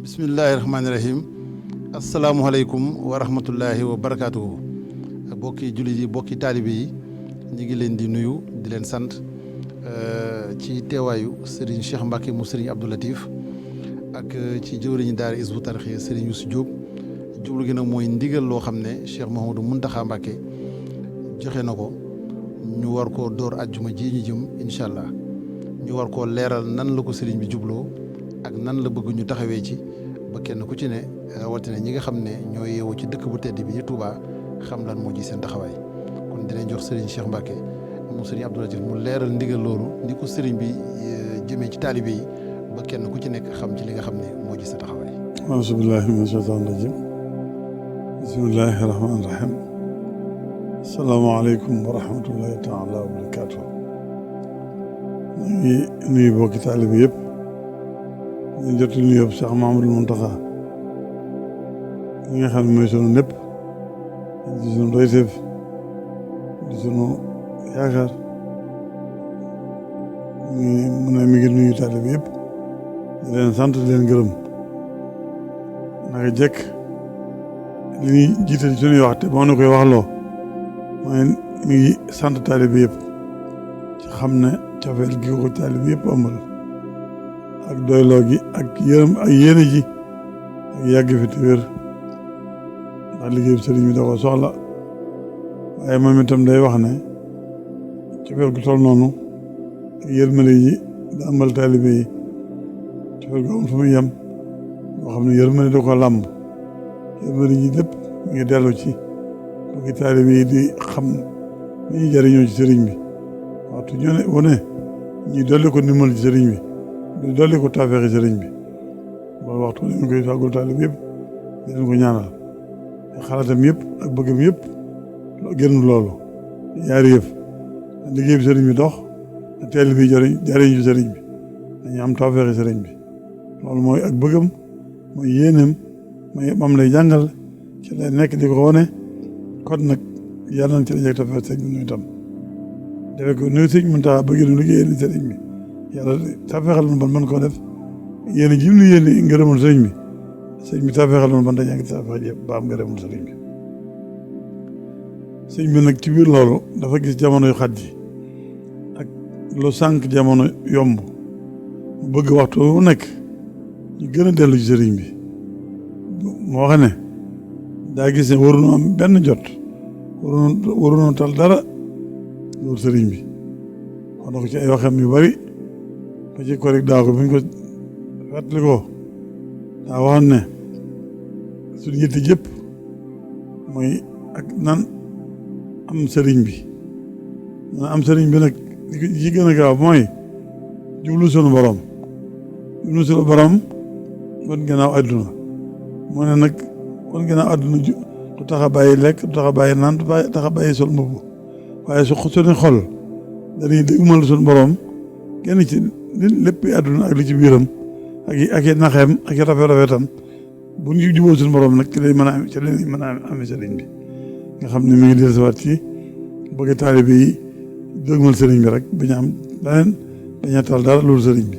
bismillahi rahmaani rahim asalaamualeykum wa rahmatullahi wa barakaatuhu. bokki jullit yi bokki taalibe yi ñu ngi leen di nuyu di leen sant ci teewaayu Serigne Cheikh Mbacke mu Serigne Abdou Latif ak ci jëwriñu daara Hizbut Tarqiyyah Serigne Youssou Diop. jublu gi nag mooy ndigal loo xam ne Cheikh Mouhamadou Mountakha Mbacke joxe na ko ñu war koo door àjjuma ji ñu jëm incha allah ñu war koo leeral nan la ko Serigne bi jubloo ak nan la bëgg ñu taxawee ci ba kenn ku ci ne rawatina ñi nga xam ne ñoo yeewu ci dëkk bu tedd bi di Touba xam lan moo ji seen taxawaay kon dinañ jox Serigne Cheikh Mbacke mu Serigne Abdou Latif mu leeral ndigal loolu ni ko Serigne bi jëmee ci taalibe yi ba kenn ku ci nekk xam ci li nga xam ne moo ji sa taxawaay. auzu billaahi mina shaytaani rajiim bismillaahi rahmaani rahiim asalaamaaleykum wa rahmatullaahi taala wa barakaatu. ñu ngi nuyu bokki taalibe yëpp ñu jot nuyu yëpp Cheikh Mouhamadou Mountakha ñi nga xam ne mooy sunu lépp di sunu doyteef di sunu yaakaar mu ne mi ngi nuyu taalibe yëpp di leen sant di leen gërëm naka jekk li ñuy jiital suñuy wax te moo na koy waxloo mooy mi ngi sant taalibe yëpp ci xam ne cofeel gi ko taalibe yëpp amal ak doyloo gi ak yërëm ak yéene ji ak yàgg fi te wér ndax liggéey bi sëriñ bi da ko soxla waaye moom itam day wax ne cofeel gu toll noonu ak yërmale yi da amal taalibe yi cofeel gu am fu muy yem boo xam ne yërmale da ko làmb yërmale ji lépp mi ngi dellu ci bëgg taalibe yi di xam ni ñuy jëriñoo ci sëriñ bi waxtu ñu ne wane ñuy dolli ko ndimbal ci sëriñ bi di dolli ko taafeexi sëriñ bi loolu waxtu ne mi koy fàggul taalibe yëpp di leen ko ñaanal xalaatam yëpp ak bëggam yëpp génn loolu yaari yëf liggéey bi sëriñ bi dox taalibe bi jëriñ ci sëriñ bi dañu am taafeexi sëriñ bi loolu mooy ak bëggam mooy yéeneem moom lay jàngal ci lay nekk di ko wane kon nag yàlla nañ ci la jeg taafeexi sëriñ bi nuy tam defe ko nuy sëriñ Mountakha bëgg nu liggéey ni sëriñ bi yàlla taafeexal nu ban mën koo def yéen jim nu yéen ngërëmul sëriñ bi sëriñ bi taafeexal nu ban dañaa ngi taafeex yëpp ba am ngërëmul sëriñ bi sëriñ bi nag ci biir loolu dafa gis jamono yu xat ji ak lu sànq jamono yomb mu bëgg waxtu wu nekk ñu gën a dellu ci sëriñ bi moo xam ne daa gis ne waruñu am benn jot waruñu tal dara loolu sëriñ bi wax na ko ci ay waxam yu bari ba ci korik daa ko bi ñu ko fàttali ko daa waxoon ne suñu yitte jëpp mooy ak nan am sëriñ bi nan am sëriñ bi nag li ci gën a gaaw mooy jublu sunu borom kon gannaaw àdduna moo ne nag kon gannaaw àdduna du tax a bàyyi lekk du tax a bàyyi naan du tax a bàyyi sol mbubb waaye suñu xol dañuy dégmal suñu borom génn ci lépp àdduna ak li ci biiram ak i naxeem ak i rafetam bu ñu jubóo suñu borom nag ci lay mën a amee sëriñ bi nga xam ne mi ngi dellusiwaat ci bëgg taalibe yi dégmal sëriñ bi rek bañ a am leneen bañ a tal dara loolu sëriñ bi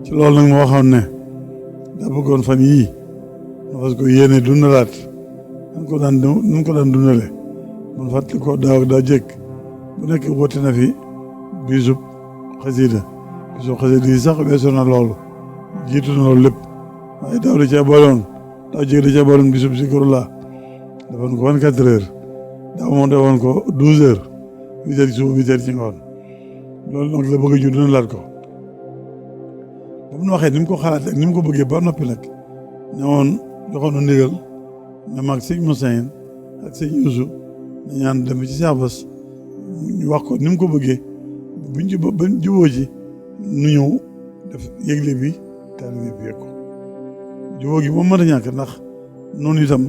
ci loolu nag moo waxoon ne daa bëggoon fan yii ma fas ko yéene dundalaat nu ko daan dundale man fàttali ko daa jëkk bu nekk woote na fi bisub xasida yi sax weesu na loolu jiitu na loolu lépp waaye daaw da cee booloon daaw jëkk da cee booloon bisub Zikrullah defoon ko 24 heures daaw moom defoon ko 12 heures 8 heures ci suba 8 heures ci ngoon loolu nag la bëgg ñu dundalaat ko ba mu waxee ni mu ko xalaat ak ni mu ko bëggee ba noppi nag ne woon joxoon na ndigal ne mag sëñ Moussa ak sëñ Youssou na ñaan dem ci saabas ñu wax ko ni mu ko bëggee buñ juboo ci nu ñëw def yëgle bi taalibe bi yëg ko juboo gi moom mën a ñàkk ndax noonu itam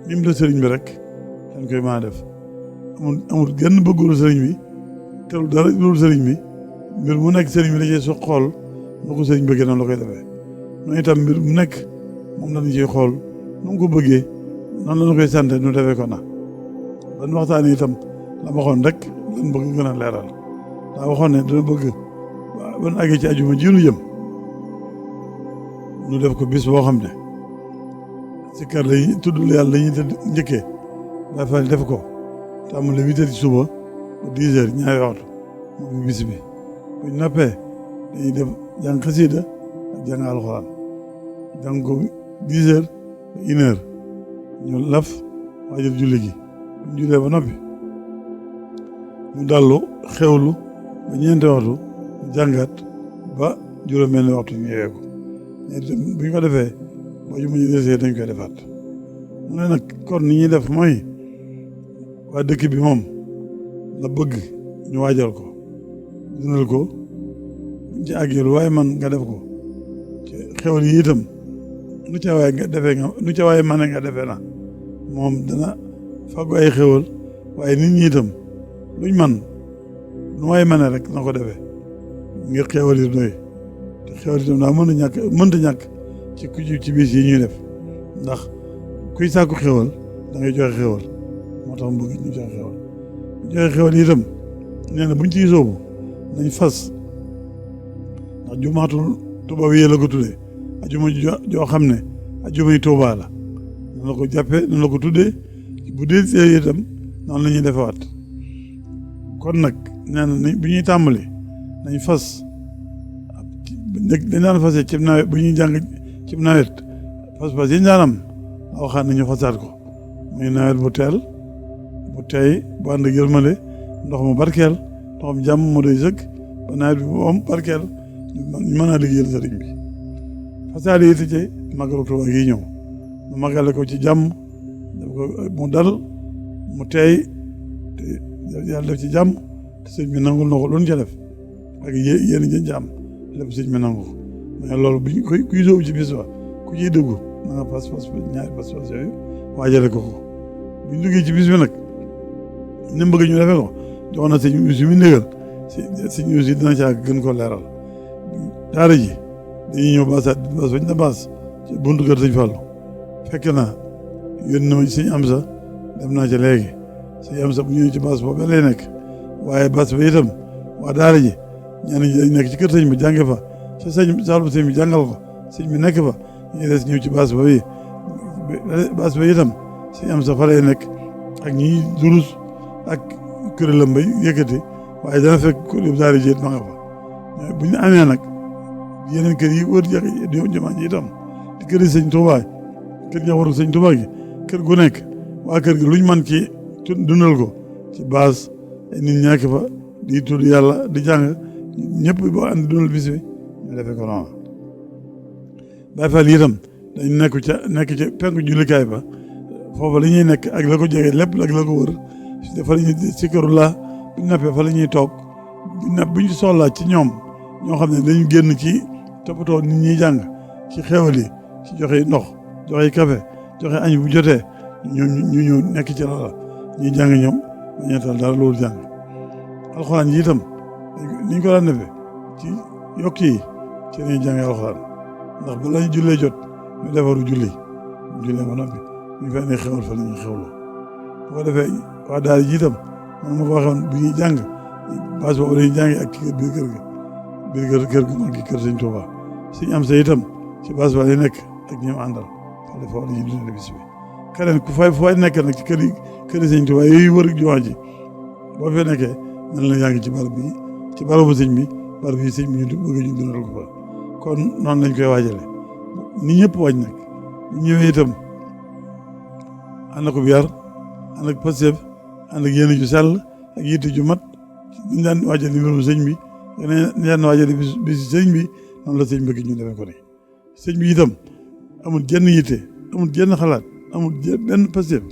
lim la sëriñ bi rek dañ koy mën a def amul genn bëggul sëriñ bi teewul dara loolu sëriñ bi mbir mu nekk sëriñ bi da cee xool nu ko sëriñ bëggee noonu la koy defee noonu itam mbir mu nekk moom lañu ciy xool nu mu ko bëggee noonu la ñu koy sant nu defee ko na ban waxtaan itam la waxoon rek lan bëgg gën a leeral daa waxoon ne dana bëgg ban àggee ci ajuma ji nu jëm ñu def ko bis boo xam ne si kër lañuy tudd yàlla lañuy tëdd njëkkee Baay Faal def ko tàmbale 8 heures ci suba ba 10 heures ñaari waxtu moom bis bi buñ noppee dañuy def jàng xasiida ak jàng alxuraan jàng ko 10 heures ba 1 heure ñu laf waajal julli gi buñ jullee ba noppi ñu dallu xewlu ba 4 waxtu ñu jàngaat ba juróom-benn waxtu ñu yeewee ko bu ñu ko defee boo ñu mujj desee dañ koy defaat mu ne nag kon ni ñuy def mooy waa dëkk bi moom la bëgg ñu waajal ko dundal ko buñ ci àggee lu waaye man nga def ko ci xewal yi itam nu ca waaye nga defee nga nu ca waaye mane nga defee na moom dana fàggu ay xewal waaye nit ñi itam luñ man nu waaye mane rek na ko defee ngir xewal yi doy te xewal itam daa mënta ñàkk ci ku ci bis yi ñuy def ndax kuy sàkku xewal da ngay joxe xewal moo tax mu bëgg ñu joxe xewal ñu joxe xewal yi itam nee na buñ ciy soobu nañ fas ndax jumaatul Tuuba wi la ko tuddee ajuma joo xam ne ajumay Tuuba la noonu la ko jàppee noonu la ko tuddee bu dee see itam noonu la ñuy defewaat kon nag nee na bu ñuy tàmbali nañ fas dañ daan fasee ci nawet bu ñuy jàng ci nawet fas yi ñu daan am waxaan nañu fasaat ko muy nawet bu teel bu tey bu ànd ak yërmande ndox mu barkeel ndoxam jàmm mu doy sëkk ba nawet bi bu am barkeel ñu mën a liggéeyal sëriñ bi fasaat yi ci Magalu Tuuba gi ñëw mu magale ko ci jàmm def ko mu dal mu tey te yàlla def ci jàmm te sëñ bi nangul na ko lu ñu ca def ak yéen jën ci am lépp sëñ bi nangu ko mais loolu bu ñu kuy sóobu ci bis ba ku ciy dëggu na nga pas ñaari pas yooyu waajale ko ko bu ñu duggee ci bis bi nag ni mu bëgg ñu defee ko jox na sëñ Yuusu mi négal sëñ Yuusu dina caa gën ko leeral daara ji dañuy ñëw baas bañ na baas ci buntu kër sëñ Fallu fekk na yónni na ma ci sëñ Amsa dem naa ca léegi sëñ Amsa bu ñëwee ci baas boobu lay nekk waaye baas ba itam waa daara ji ñenn ñi dañ nekk ci kër sëñ bi jànge fa ca saal bu sëñ bi jàngal ko sëñ bi nekk fa ñu des ñëw ci baas ba bi baas ba itam sëñ Amsa fa lay nekk ak ñi durus ak kuréelam bay yëkkati waaye dana fekk kuréel daara ji ma nga fa bu ñu amee nag yeneen kër yi wër jumaa ji itam di kër yi sëñ Tuuba kër njabootu sëñ Tuuba gi kër gu nekk waa kër gi luñ man ci dundal ko ci baas ay nit ñàkk fa di tudd yàlla di jàng ñëpp boo ànd dundal bis bi ñu defee ko noonu Baay Faal yi itam dañ nekk ca penku jullikaay ba foofu la ñuy nekk ak la ko jege lépp ak la ko wër fa la ñuy si këru la buñ nappee fa la ñuy toog buñ ci soxlaa ci ñoom ñoo xam ne dañu génn ci toppatoo nit ñi jàng ci xewal yi ci joxe ndox joxe café joxe añ bu jotee ñu ñëw nekk ci loola ñuy jàng ñoom dañuy tal dara loolu jàng alxuraan yi itam ni ñu ko daan defee ci yokk yi ci lañuy jàngee alxuraan ndax ba lañu jullee jot ñu defaru julli jullee ba noppi ñu fa ne xewal fa la ñuy xewloo bu ko defee waa daal ji itam man ma ko waxoon bu ñuy jàng base boobu dañuy jàngee ak ci biir kër ga biir kër gu mag gi kër sëñ Tuuba suñ am sa itam ci base ba lay nekk ak ñoom àndal fale foofu la ñuy dundee bis bi keneen ku fay nekk nag ci kër sëñ Tuuba yooyu wër jumaa ji boo fee nekkee nan la yaa ngi ci barab bi ci barabu sëñ bi barab bi sëñ bi ñu bëgg ñu dundal ko fa kon noonu lañ koy waajale ni ñëpp waaj nag bu ñëwee itam ànd ak yar ànd ak passeef ànd ak yéene ju sell ak yitte ju mat ñu daan waajale mbirum sëñ bi ñu daan waajale bis sëñ bi noonu la sëñ bëgg ñu defee ko ni sëñ bi itam amul jenn yitte amul jenn xalaat amul benn passeef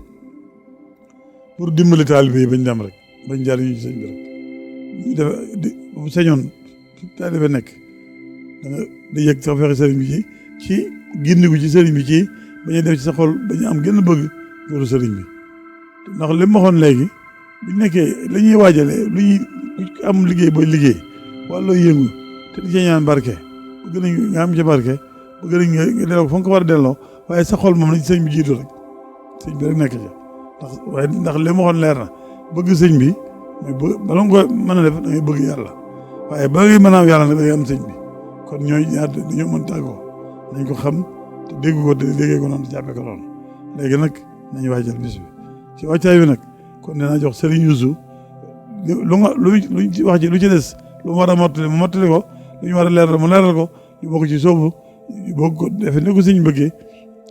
pour dimbali taalibe yi bañ dem rek bañ jaar ñu ci sëñ bi rek ñu def bu sañoon taalibe nekk da nga di yëg sax fexe sëriñ bi ci gindigu ci sëriñ bi ci bañu def ci sa xol bañu am gën a bëgg góoru sëriñ bi ndax li ma waxoon léegi bu nekkee la ñuy waajale lu ñuy am liggéey booy liggéey wala looy yëngu te di ci ñaan barke bëgg nañ nga am ci barke bëgg nañ nga delloo ko fa nga ko war a delloo waaye sa xol moom la ci sëñ bi jiitu rek sëñ bi rek nekk ca ndax li ma waxoon leer na bëgg sëñ bi mais bala nga ko mën a def da ngay bëgg yàlla waaye ba ngay mën a am yàlla nag da ngay am sëñ bi kon ñooy ñaar dañoo mën tàggoo nañ ko xam te dégg ko te déggee ko noonu te jàppee ko noonu léegi nag nañu waajal bis bi ci wàccaay bi nag kon dinaa jox Serigne Youssou luñ ci wax ji lu ci des lu mu war a mottali mu mottali ko lu ñu war a leeral mu leeral ko ñu bokk ci soobu ñu bokk ko defee ni ko sëñ bëggee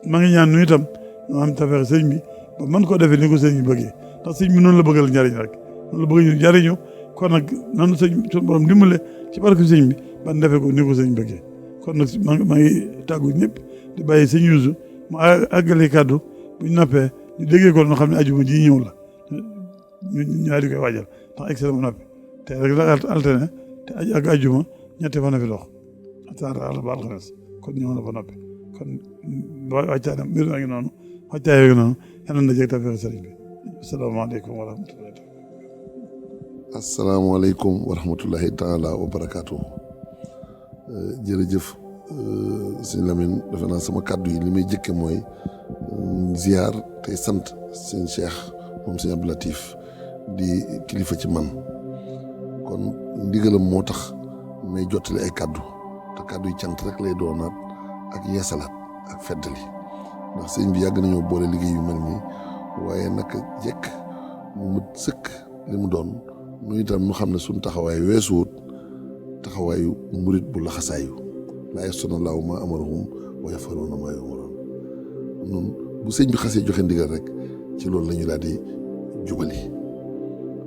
maa ngi ñaan nu itam ñoo am tafeex sëñ bi ba mën koo defee ni ko sëñ bi bëggee ndax sëñ bi noonu la bëggal njariñ rek noonu la bëgg ñu jariñu kon nag noonu suñu borom dimbale ci barke sëñ bi ban defee ko ni ko sëñ bëggee kon nag maa ngi tàggu ñëpp di bàyyi sëñ Youssou mu àggale kàddu bu ñu noppee ñu déggee ko ñu xam ne ajuma ji ñëw la ñu daal di koy waajal ndax excellent mu noppi te rek la alterné te ak ajuma ñetti fan a fi dox àlla ba alxames kon ñëw na ba noppi kon wàccaay mbir maa ngi noonu wàccaay yooyu noonu yàlla na jeg tafeex sëriñ bi asalaamaaleykum wa rahmatullahi asalaamaaleykum wa rahmatullahi taala wa barakaatu jërëjëf sëñ Lamine defe naa sama kàddu yi li may jëkke mooy ziar tey sant sëñ Cheikh moom sëñ Abdou Latif di kilifa ci man kon ndigalam moo tax may jottali ay kàddu te kàddu yi cant rek lay doonaat ak yeesalaat ak feddali ndax sëñ bi yàgg nañoo boole liggéey yu mel nii waaye naka jekk mu mët sëkk li mu doon nu itam nu xam ne suñ taxawaay weesuwut taxawaayu murit bu laxasaayu laa yasuna laahu maa amarahum wa yafaluuna maa yu'maruun nun bu sëñ bi xasee joxe ndigal rek ci loolu la ñu daal di jubali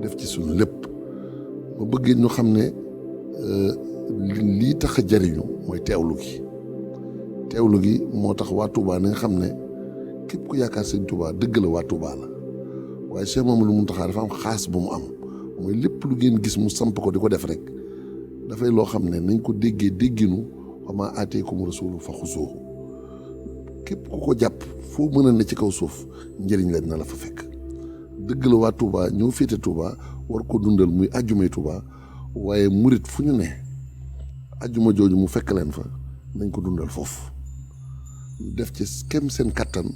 def ci sunu lépp ma bëggee ñu xam ne lii tax a jariñu mooy teewlu gi moo tax waa Touba na nga xam ne képp ku yaakaar sëñ Touba dëgg la waa Touba la waaye Cheikh Mamadou Mountakha dafa am xaas bu mu am mooy lépp lu ngeen gis mu samp ko di ko def rek dafay loo xam ne nañ ko dégginu wa maa aataakumu rasuulu fa xuzuuhu képp ku ko jàpp foo mën a ne ci kaw suuf njëriñ la dina la fa fekk dëgg la waa Touba ñoo féete Touba war ko dundal muy ajjumay Touba waaye murit fu ñu ne ajjuma jooju mu fekk leen fa nañ ko dundal foofu def ci kem seen kattan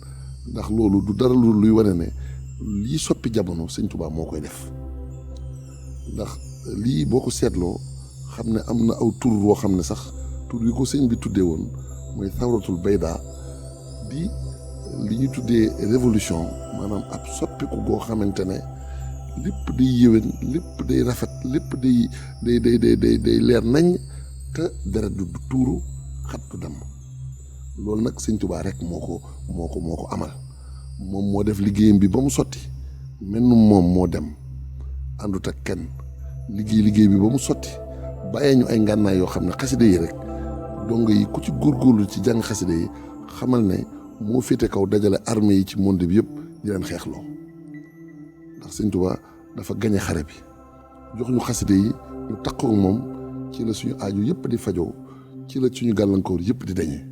ndax loolu du dara lu luy wane ne lii soppi jamono sëñ Touba moo koy def ndax lii boo ko seetloo xam ne am na aw tur woo xam ne sax tur yi ko sëñ bi tuddee woon mooy thawratul bayda di li ñu tuddee révolution maanaam ab soppiku goo xamante ne lépp day yéwén lépp day rafet lépp day leer nañ te deret du tuuru xat du damm loolu nag sëñ Touba rek moo ko amal moom moo def liggéeyam bi ba mu sotti mel ni moom moo dem àndut ak kenn liggéey bi ba mu sotti bàyyee ñu ay ngànnaay yoo xam ne xaside yi rek dongo yi ku ci góorgóorlu ci jàng xaside yi xamal ne moo féete kaw dajale armée yi ci monde bi yëpp di leen xeexloo ndax sëñ Touba dafa gañe xare bi jox ñu xaside yi ñu takkoo moom ci la suñu aaju yëpp di fajoo ci la suñu gàllankoor yëpp di dañee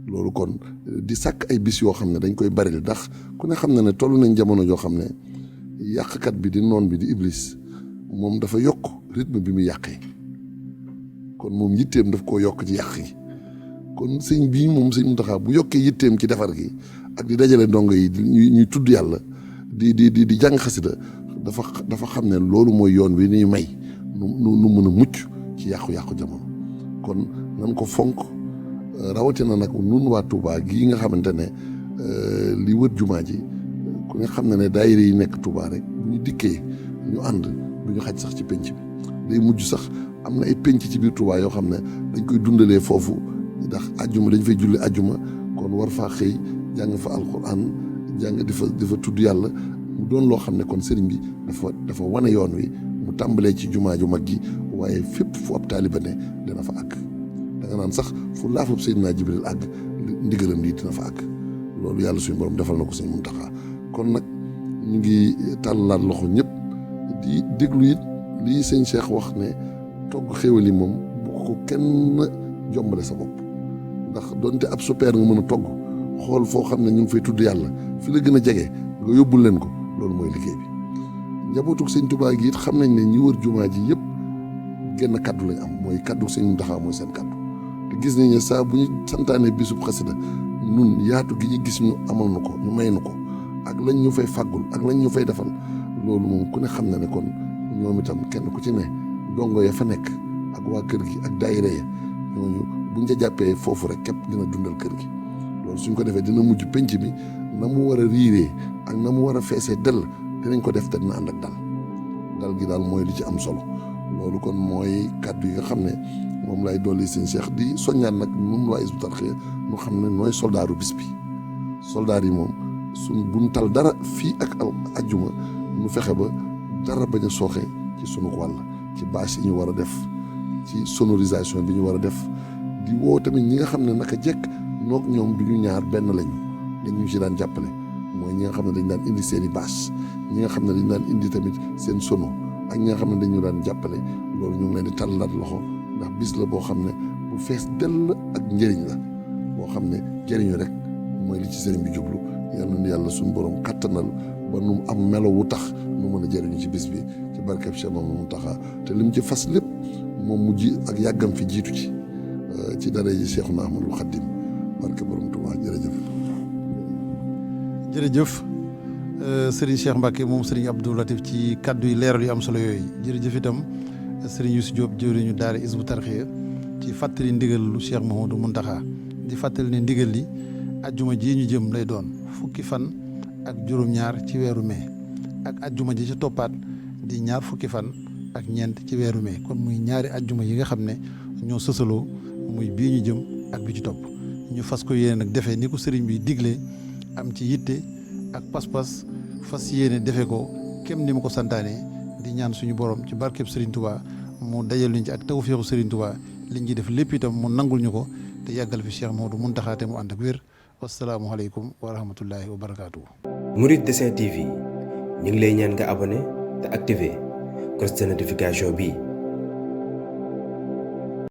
loolu kon di sàkk ay bis yoo xam ne dañ koy baril ndax ku ne xam na ne toll nañ jamono joo xam ne yàqkat bi di noon bi di iblis moom dafa yokk rythme bi muy yàqee kon moom yitteem daf koo yokk ci yàq yi kon sëñ bii moom sëñ Mountakha bu yokkee yitteem ci defar gi ak di dajale ndongo yi ñuy tudd yàlla di jàng xasida dafa xam ne loolu mooy yoon wi ñuy may nu mën a mucc ci yàqu-yàqu jamono kon nan ko fonk rawatina nag nun waa Touba gii nga xamante ne li wër jumaa ji ku nga xam ne daayira yi nekk Touba rek bu ñu dikkee ñu ànd du ñu xaj sax ci penc bi day mujj sax am na ay penc ci biir Touba yoo xam ne dañ koy dundalee foofu ndax ajjuma dañ fay julli ajjuma kon war faa xëy jàng fa alquran jàng di fa tudd yàlla mu doon loo xam ne kon sëriñ bi dafa wane yoon wi mu tàmbalee ci jumaa ju mag gi waaye fépp fu ab taaliba ne dana fa àgg da nga naan sax fu laafab Seydina Jibril àgg ndigalam lii dina fa àgg loolu yàlla suñu borom defal na ko sëñ Mountakha kon nag ñu ngi tàllalaat loxo ñëpp di déglu it lii sëñ Cheikh wax ne togg xéwal yi moom bu ko kenn jombale sa bopp ndax donte ab super nga mën a togg xool foo xam ne ñu ngi fay tudd yàlla fi la gën a jege nga yóbbul leen ko loolu mooy liggéey bi njabootug sëñ Touba gi it xam nañ ne ñi wër jumaa ji yëpp genn kaddu lañ am mooy kaddu sëñ Mountakha mooy seen kaddu te gis nañ ne saa bu ñu santaane bisub xasida nun yaatu gi ñu gis ñu amal na ko ñu may na ko ak lañ ñu fay fàggul ak lañ ñu fay defal loolu moom ku ne xam na ne kon ñoom itam kenn ku ci ne dongo ya fa nekk ak waa kër gi ak daayira ya ñooñu buñ ca jàppee foofu rek képp dina dundal kër gi loolu suñ ko defee dina mujj penc mi na mu war a riiree ak na mu war a feesee dell dinañ ko def te dina ànd ak dal gi daal mooy li ci am solo loolu kon mooy kàddu yi nga xam ne moom lay dolli sëñ Cheikh di soññaat nag nun waa Hizbut Tarqiyyah ñu xam ne nooy soldaaru bis bi soldaar yi moom suñ buñ tal dara fii ak ajjuma ñu fexe ba dara bañ a sooxe ci sunu wàll ci bâche yi ñu war a def ci sonorisation bi ñu war a def di woo tamit ñi nga xam ne naka jekk noog ñoom du ñu ñaar benn lañu dañu ci daan jàppale mooy ñi nga xam ne dañ daan indi seen i bâche ñi nga xam ne dañ daan indi tamit seen sono ak ñi nga xam ne dañu daan jàppale loolu ñu ngi leen di tàllalaat loxo ndax bis la boo xam ne bu fees dell ak njëriñ la boo xam ne jëriñu rek mooy li ci sëriñ bi jublu yal na yàlla suñu borom kattanal ba nu am melo wu tax nu mën a jëriñu ci bis bi ci barkeb Cheikh Mamadou Mountakha te lim ci fas lépp moom mu ji ak yàggam fi jiitu ci dara ji Cheikhuna Ahmadul Khadim barke borom Tuubaa jërëjëf Serigne Cheikh Mbacke moom Serigne Abdou Latif ci kaddu yi leeral yu am solo yooyu jërëjëf itam Serigne Youssou Diop jëwriñu daara Hizbut Tarqiyyah ci fàttali ndigal lu Cheikh Mamadou Mountakha di fàttali ne ndigal li ajjuma ji ñu jëm lay doon fukki fan ak juróom-ñaar ci weeru mai ak ajjuma ji ci toppaat di ñaar fukki fan ak ñeent ci weeru mai kon muy ñaari ajjuma yi nga xam ne ñoo sësaloo muy bii ñu jëm ak bi ci topp ñu fas ko yéene nag defee ni ko sëriñ bi diglee am ci yitte ak pas-pas fas yéene defee ko kem ni ma ko santaane di ñaan suñu borom ci barkeb Serigne Touba mu dajal ñu ci ak tawfeexu Serigne Touba liñ ci def lépp itam mu nangul ñu ko te yàggal fi Cheikh Mamadou Mountakha te mu ànd ak wér wasalaamualeykum wa rahmatullahi wa barakaatu. Mouride Dessin TV ñu ngi lay ñaan nga abonné te activé cloche de notification bi